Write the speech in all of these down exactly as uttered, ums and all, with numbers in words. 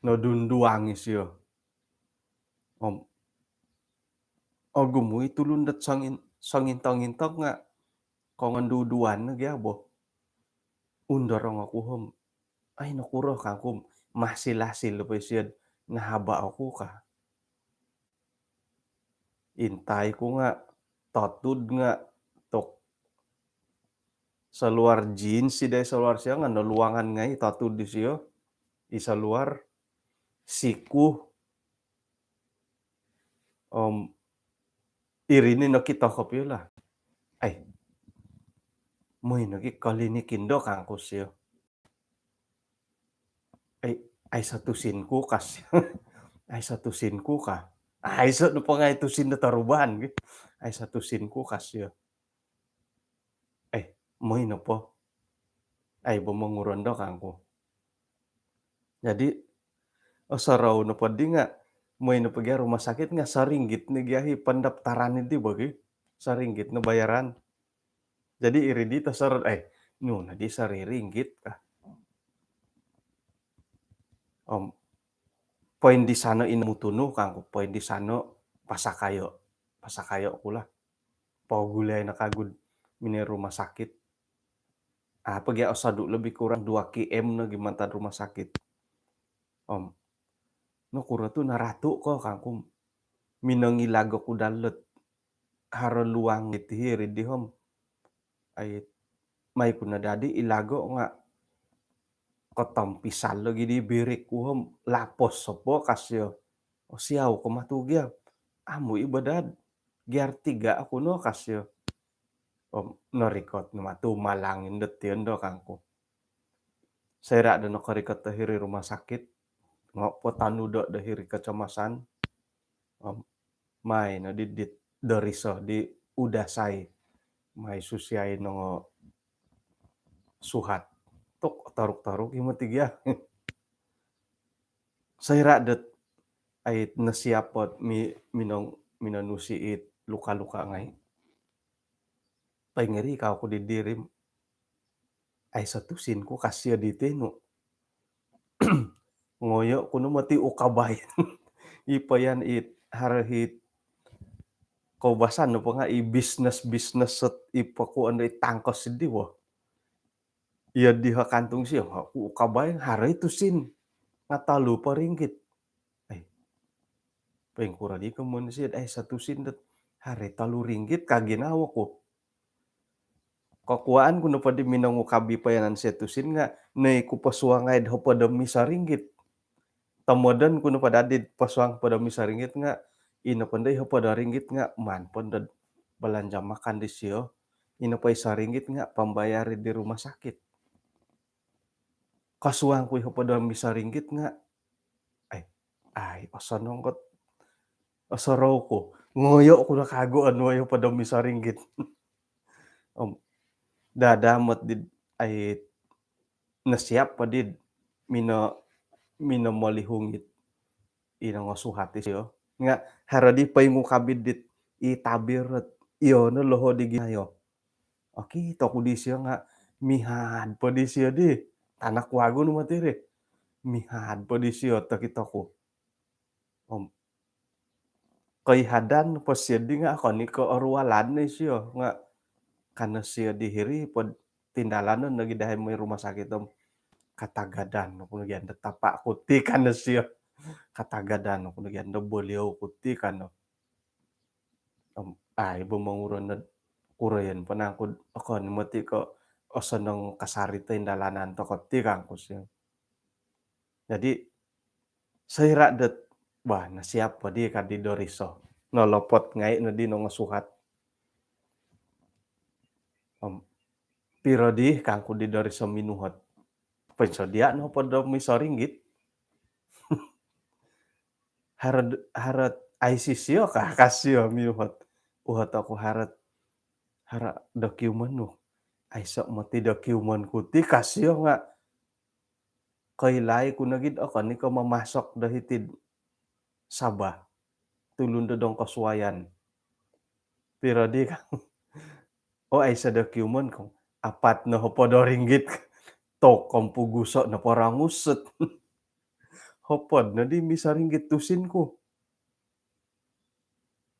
nodunduang isio. Om ogumu i tulun dot songin-, songintok-intok nga' kongonduduan no gia bo. Undorong oku om, ai nokuro kangku, masil-asil po isio nahaba' oku ka. Intai ku nga' totud nga' tok saluar jeans, sidai saluar sio nga' noluangan ngai' totud disio, i saluar, siku. Om iri ni nokito kopio lah. Ai, moi nogi' kolinik indo kangku sio. Ai, aiso tusin ku ka sio. Aiso tusin ku ka. Aiso nopo ngai' tusin do toruban gi. Aiso tusin ku ka sio. Eh, moi nopo. Ai bo monguron do kangku. Jadi osorou nopo di nga', moi nopo gia rumah sakit nga' saringgit ni gia hi pendaftaran di bo gi. Saringgit no bayaran. Jadi iri di tosorou, eh, nu nodi sariringgit ka. Om poindisano ino mutunu kangku, poindisano pasakayo. Pasakayo ku lah. Pogulai no kagu'd minongoi rumah sakit. Apa gia osodu' lebih kurang dua kilometer no gi mantad rumah sakit. Om nokuro tu naratu' ko kangku, minongilag oku dot haro luang iti hiri di om. Ai, mai ku no dadi ilago' nga' kotompisal lagi di birik ku om lapos opo ka sio. Osiau ko matu gia. Amu' i bo dad. Giar tiga oku no ka sio. Om norikot no matu malang indo tion do kangku. Soira' do nokorikot do hiri rumah sakit, ngo' potonudo' do hiri kecemasan. Om mai no di dit doriso di udasai. Mai susiai nongo suhat. Tok toruk-toruk i moti gia. Soira' dot ai nosiap ot mi-, minong-, minonusi it luka-luka ngai'. Poingiri kau ku di diri om, aiso tusin ku ka sio di tinu. Ngoyo' ku no moti ukabai. I poyan it haro hit koubasan nopo nga' i bisnes-bisnes sot i pokuon do i tangkos di wo. Iyo diho kantung sio, oku ukabai haro i tusin. Nga' tolu po ringgit. Ai, poingkuro di komoyon sio, ai satusin dot haro i tolu ringgit ka ginawo ku. Kokuaan ku nopo di minongukabi poyanan sio tusin nga' noi ku posuangai do hopod om iso ringgit. Tomodon ku nopo dadi posuang hopod om iso ringgit nga' ino pondo i hopod o ringgit nga' maan pondo balanja makan disio. Ino po iso ringgit nga' pambayar di rumah sakit. Kosuang ku i hopod om iso ringgit nga' ai, ai, osonong kot. Osorou ku. Ngoyo' ku no kagu onuo i hopod om iso ringgit. Om dadamot di ai nosiap po di mino-, minomolihung it inongosuhat isio. Nga' haro di poingukabi dit i tabir dot iyo no loho di ginayo. Okito ku disio nga' mihad po disio di. Tanak wagu no moti ri. Mihad po disio tokito ku. Om koihadan po sio di nga' okon i ko' orualan no isio nga' kano sio di hiri pod tindalanon nogi dahai moi rumah sakit om katagadan oku nogi ando tapa' ku ti kano sio. Katagadan oku nogi ando boliou ku ti kano. Om ai bo monguron nod kuroyon panangkud okon moti ko' osonong kasari tindalanan toko ti kangku sio. Jadi soira' dot, wah, nosiap po di ka di doriso. Nolopot ngai' no di nongosuhat. Om piro di kangku di doriso minuhot. Poinsodia' no hopod om iso ringgit. Haro, haro I C sio ka, ka sio minuhot. Uhot oku haro, haro dokumen nu. Aiso moti dokumen ku ti ka sio nga' koilai ku nogi do okon i ko' mamasok do hiti'd Sabah. Tulun do dong kosuayan. Piro di kang? O, aiso dokumen kong. Apat no hopod o ringgit. Tok om puguso' no porongusut. Hopod no di miso ringgit tusin ku.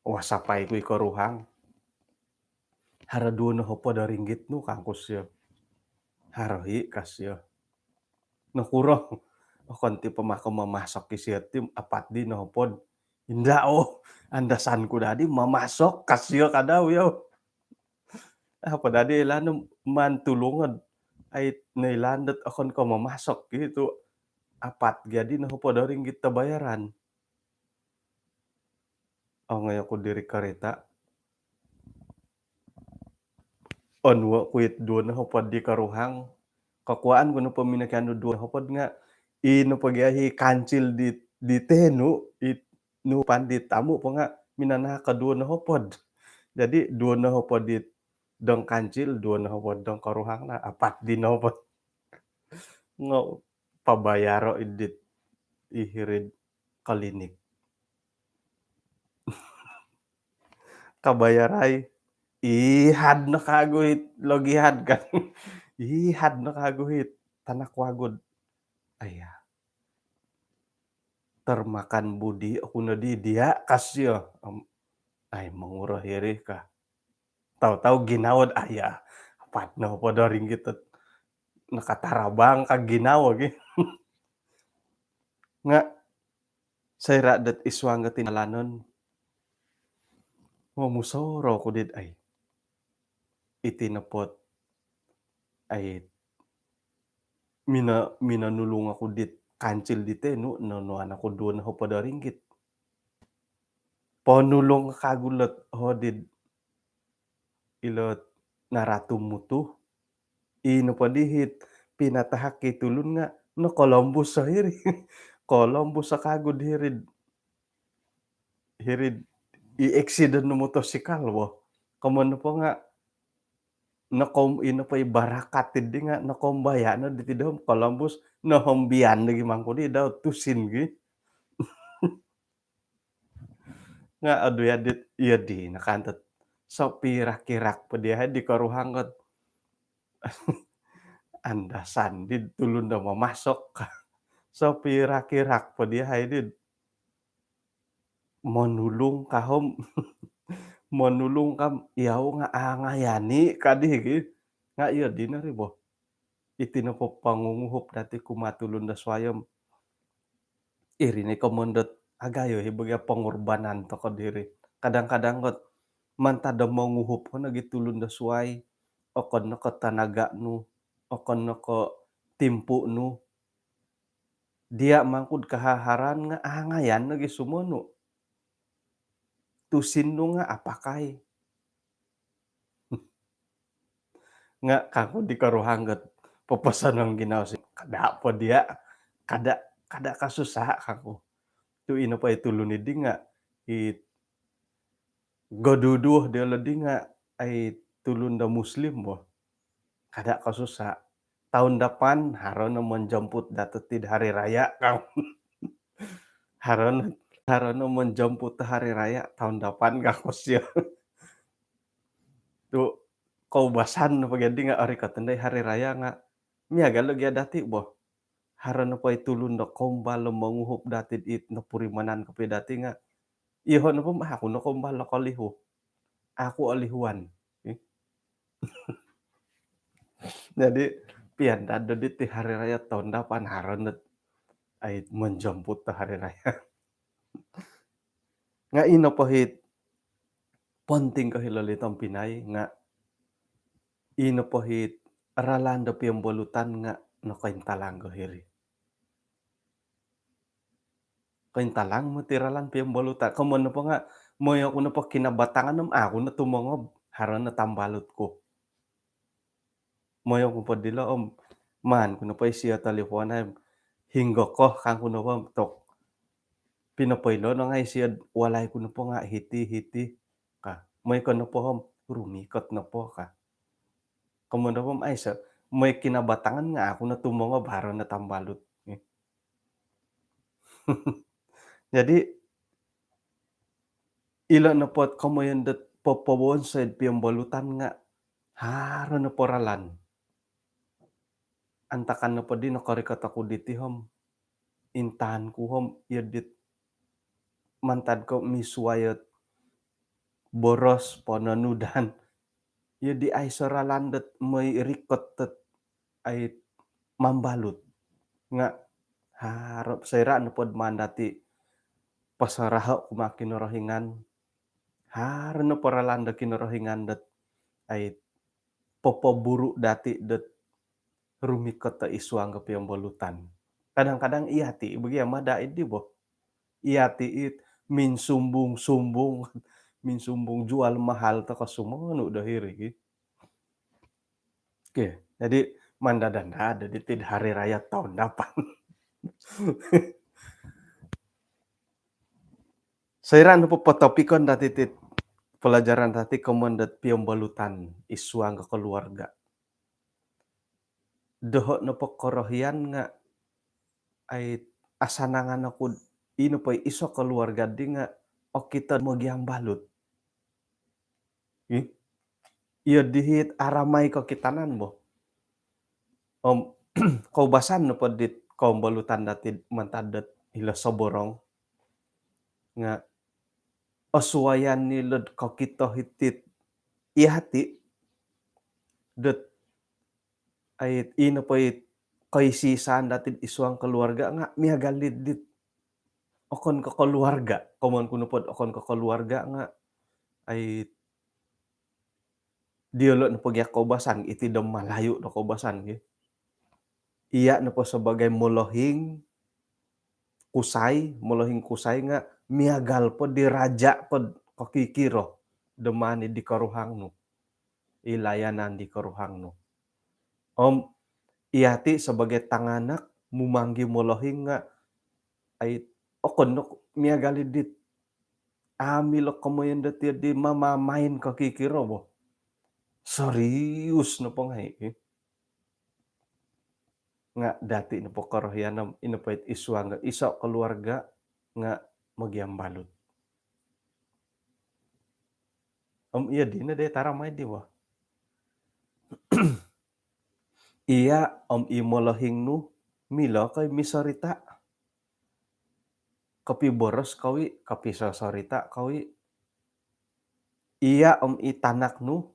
Wah, sapai ku i koruhang. Haro duo no hopod o ringgit nu, kangku sio. Haro i, ka sio. Nokuro? Okon ti po mako mamasok i sio ti apat di no hopod. Inda, oh, andasan ku dadi mamasok, ka sio kadau yo. Apo dadi ilaan nu mantulungod. Ai, noilaan dot okon ko mamasok gitu. Apat gia di no hopod o ringgit tabayaran. Ongoi oku diri karita. Onuo ku it duo no hopod di koruhang. Kokuaan ku nopo minokianu duo no hopod nga, i nopo gia i kancil di, di tenu, i nupan di tamu po nga minanahak ko duo no hopod. Jadi duo no hopod di dong kancil, duo no hopod dong koruhang lah, apat di no hopod. Ngo pabayaro idit i hiri'd klinik. Kabayarai, ihad no kagu it logi had kan. Ihad no kagu it tanak wagu'd. Aya. Termakan budi oku no di dia, ka sio. Om, ai, monguro hiri ka. Tau-tau ginawo'd, aya, apat no hopod o ringgit ot nakatarabang ka ginawo gi. Nga soira dot id suang o tinalanon, momusorou ku dit, ai, iti nopo ot, ai, mino, minonulung oku dit kancil di tenu, nonuan oku duo no hopod o ringgit. Ponulung kagu lot hodi ilo Naratu Mutu. I nopo di it pinatahak i tulun nga nokolombus o hiri. Kolombus o kagu di hiri'd, hiri'd i eksiden no motosikal bo. Komoyon nopo nga nokom, i nopo i barakat di nga nokombaya no di tido, kolombus, nohombian lagi mangku di dau tusin gi. Nga adu ya dit, iya di nakantet. Sopirak-irak po dia hai di koruhang kot. Andasan di tulun do mamasok. Sopirak-irak po dia hai di monulung ka om. Monulung ka om, iyau nga angayani kadi gi. Nga iya di no ri bo. Iti nopo pongunguhup dati kumaa tulun do suai om, iri ni komoyon dot agayo i bagi pengorbanan toko diri. Kadang-kadang kot mantad do monguhup ko nogi tulun do suai, okon no ko tanaga nu, okon no ko timpu nu, dia mangkud kahaharan nga angayan nogi sumonu. Tusin nu nga apakai. Nga kangku di koruhang got poposonong ginawo si, kada po dia, kada, kada kasusa kangku. Tu ino po i tulun idi nga i goduduh dia lodi nga ai tulun do Muslim bo. Kada kasusa. Tahun depan haro no menjemput dati id hari raya kang. Haro no, haro no menjemput hari raya tahun depan kangku sio. Tu koubasan no pagi di nga ari katandai hari raya nga miagal lagi dati bo. Haro no po i tulun do kombal do monguhup dati it nopurimanan kopi dati nga. Iyoho nopo aku no kombal do kolihu. Aku olihuan. Eh. Jadi pian dado di ti hari raya tahun depan haro no ai menjemput hari raya. Nga ino po it penting ko hilo di tompinai nga ino po it ralan do piombolutan nga nokointalang ko hiri. Kointalang moti ralan piombolutan. Komoyon nopo nga moyo ku nopo Kinabatangan om aku no tumongob, haro no tambalut ku. Moyo ku po dilo om maan ku nopo isio taliponai, hinggo ko kangku nopo tok. Pinopoilo no ngai isio walai ku nopo nga hiti, hiti ka. Moi ko nopo om rumikot nopo ka. Komoyon nopo om aiso, moi Kinabatangan nga aku no tumongob, haro no tambalut. Jadi ilo nopo ot komoyon dot popowonsoi piombolutan nga haro nopo ralan. Antakan nopo di nokorikot oku diti om intaan ku om iyo dit mantad ko misuai ot boros pononudan. Iyo di aiso ralan dot moi rikot dot ai mambalut. Nga haro soira nopo do maan dati pasaraho kumaa Kinorohingan, haro nopo ralan do Kinorohingan dot ai popoburu dati dot rumikot do id suang do piombolutan. Kadang-kadang iyati bagi mada idi bo. Iyati it minsumbung-sumbung, minsumbung jual mahal toko sumonu do hiri ki. Oke, jadi mandadanda ada di tid hari raya tahun depan. Soira nopo potopikon dati tit pelajaran dati komoyon dot piombolutan id suang do keluarga. Doho nopo korohian nga ai asanangan oku ino po iso keluarga di nga okito mogiambalut. Ih, iyo dihit aramai kokitanan bo. Om koubasan nopo dit kombolutan dati mantad dot ilo soborong nga osuayan ni lod kokito hitit iyati dot ai ino po it koisi-isaan dati id suang keluarga nga miagal dit, dit okon ko keluarga, komoyon ku nopo dot okon ko keluarga nga ai diolo nopo gia koubasan, iti do Malayu do koubasan ki. Iya nopo sebagai molohing kusai, molohing kusai nga miagal po di raja po kokikiro do maan di koruhang nu, i layanan di koruhang nu. Om iyati sebagai tanganak mumanggi molohing nga ai okon no miagal dit. Amu ilo komoyon dati di mamamain kokikiro bo. Serius nopo ngai ki. Nga dati nopo korohian om ino po it id suang do iso keluarga nga mogiambalut. Om iyo dino dai taramai di bo. Iya om i molohing nu milo koi misorita. Kopiboros koi, kopisosorita koi. Iya om i tanak nu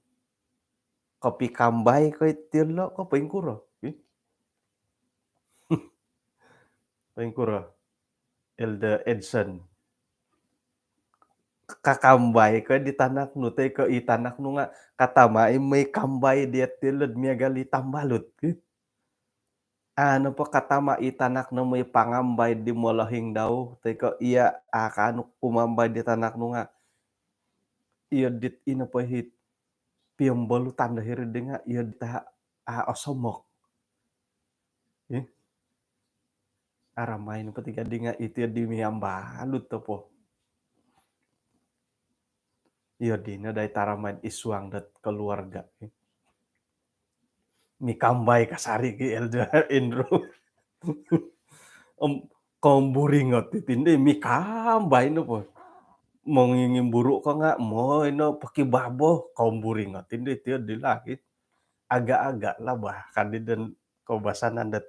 kopikambai koi tiolo ko poingkuro. Ih. Poingkuro, Elder Edson? Kakambai koi di tanak nu toi ko i tanak nu nga katama i moi kambai dia tiolo do miagal i tambalut? Ih. Anu po katama i tanak nu moi pangambai di molohing dau toi ko iya a kaanu kumambai di tanak nu nga iyo dit ino po hit piombolutan do hiri di nga iyo dit a, a osomok. Ih. Aramai nopo tiga di nga iti di miambalut topo. Iyo dino dai taramai id suang dot keluarga. Mikambai kasari ki Elder Andrew. Om komburingot iti ndi mikambai nopo. Mongingimburu ko nga moi no pokibabo, komburingot iti ndi tio di lagi. Agak-agak lah bahkan di dan koubasanan dot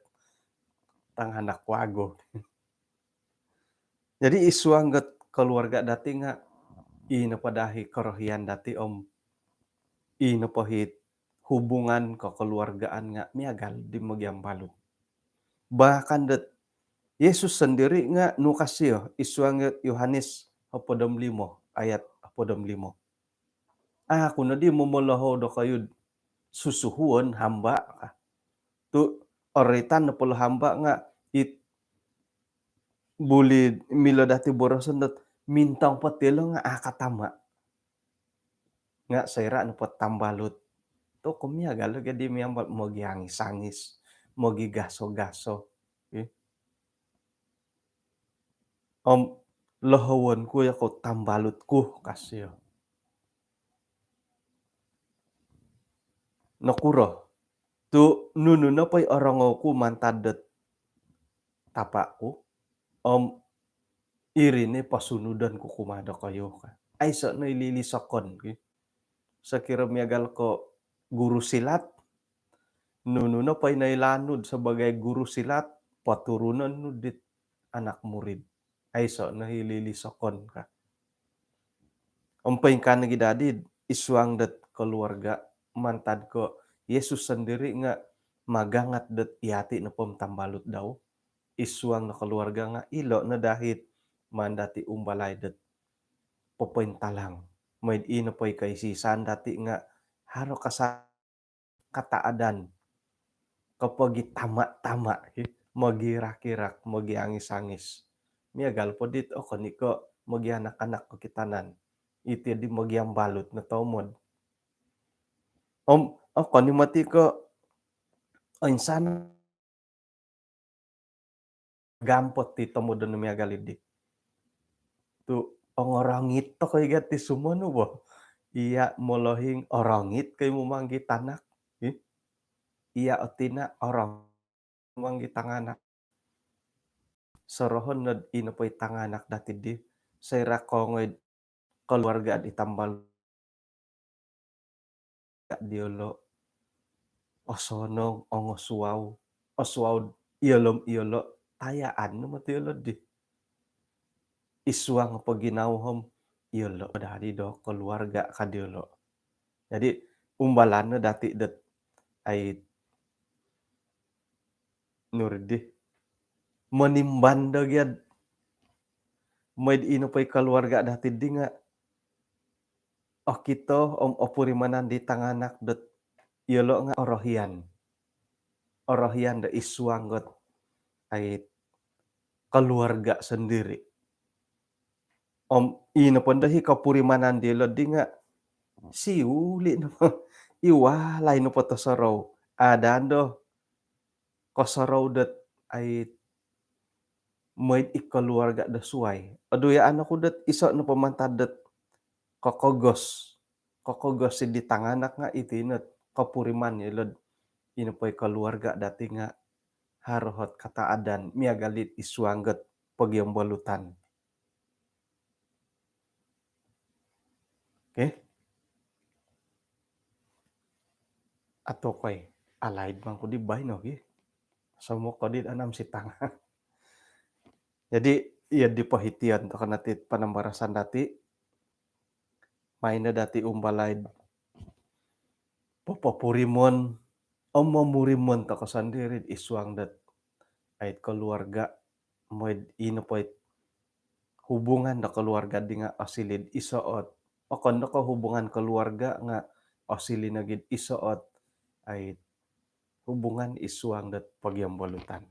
tanganak wagu. Jadi id suang dot keluarga dati nga ino po dahi korohian dati om ino po hit hubungan kekeluargaan nga miagal di mogiambalut. Bahkan dot Yesus sendiri nga nukas iyo id suang dot Yohanes hopod om limo ayat hopod om limo. Aku nodi momolohou dokoyu do susuhuon, hamba ka. Tu oritan nopo lo hamba nga it buli milo dati boroson dot mintong po tiolo nga a katama. Nga soira nopo tambalut tu ko miagal lo gadi miambalut, mogiangis-angis, mogigaso-gaso. Ih. Om lohowon ku iyo ko tambalut ku, ka sio. Nokuro? Tu nunu nopo i orongou ku mantad dot tapa ku om iri no i posunudon ku kumaa dokoyu ka. Aiso no i lilisokon ki. Sokiro miagal ko guru silat, nunu nopo i noilaan nu do sebagai guru silat, poturunon nu dit anak murid. Aiso no hili-hili sokon ka. Om poingkaa nogi dadi id suang dot keluarga mantad ko Yesus sendiri nga magangat dot iyati nopo om tambalut dau. Id suang no keluarga nga ilo no dahit maan dati umbalai dot popointalang. Moid ino poi koisisan dati nga haro kasa kataadan, kopogi tama-tama, ki, mogirak-irak, mogiangis-angis. Miagal po dit, oh, okon i ko mogianak-anak kokitanan. Iti di mogiambalut no tomod. Om, oh, okon i moti ko, oh, insan gampot ti tomodon miagal di. Tu ongorongit toko igat ti sumonu bo. Iya molohing orongit koi mumanggi tanak. Ih. Iya otina orang mumanggi tanganak. Sorohon nod ino poi tanganak dati di. Soira kongoi keluarga di tambal diolo, osonong, ongosuau, osuau, iolo, iolo, tayaan no moti iolo di. Id suang po ginawo om, iolo dadi do keluarga ka diolo. Jadi, umbalan no dati dot, ai, nuridi. Monimban do giad. Moid ino poi keluarga dati di nga okito om opurimanan di tanganak dot iolo nga orohian. Orohian do id suang got ai keluarga sendiri. Om ino pon do hi kopurimanan diolo di nga siuli no. Iwalai no po tosorou. Adan do kosorou dot ai moid i keluarga do suai. Aduyaan oku dot iso no po mantad dot kokogos. Kokogos di tanganak nga iti no kopuriman iolo ino poi keluarga dati nga haro hot kataadan miagal dit id suang got pogiambalutan. Okey. Atau koi, alaid mangku di baino gi. Somok ko di anam sitang. Jadi, iya di pohition toko nati panambarasan dati. Maino dati umbalai popopurimon, om momurimon toko sendiri id suang dot ai keluarga, moid ino poit hubungan do keluarga di nga osiliu id iso ot. Okon do ko hubungan keluarga nga osiliu nogi id iso ot ai hubungan id suang dot pogiambalutan.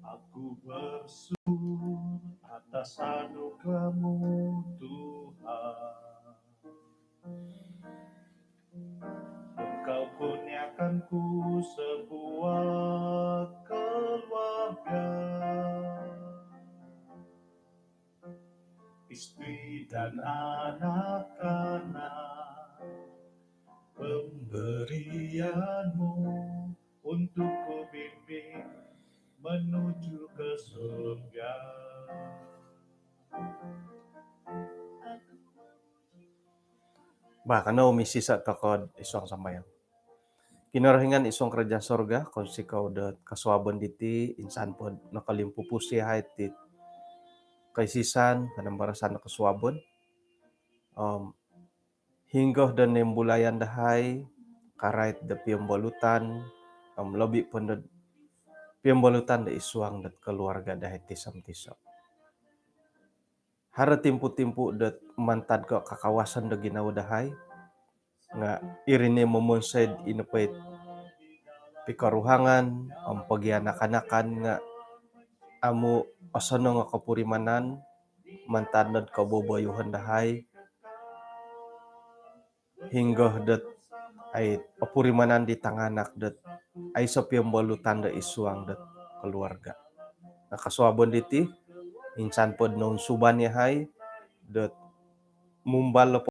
Aku bersyukur atas anugerah-Mu, Tuhan. Engkau kurniakanku sebuah keluarga, istri dan anak-anak, pemberian-Mu untuk ku bimbing menuju ke surga. Bah, kanou misisa toko id suang sambayang. Kinorohingan id suang kerajaan sorga, kounsikou dot kosuabon diti, insan po nokolimpupusi yahai ti koisisan, panambarasan do kosuabon. Om hinggo do noimbulayan dahai, karait do piambalutan, om lobi po do piambalutan do id suang dot keluarga dahai tiso-tiso. Haro timpu-timpu dot mantad ko kakawasan do ginawo dahai, nga iri ni momonsoi ino poit pikoruhangan, om pogianak-anakan nga amu osonong o kopurimanan, mantad nod koboboyuhon dahai, hinggo dot ai opurimanan di tanganak dot aiso piambalutan do id suang dot keluarga. Nah, kosuabon diti, insan po do nounsuban yahai dot mumbal o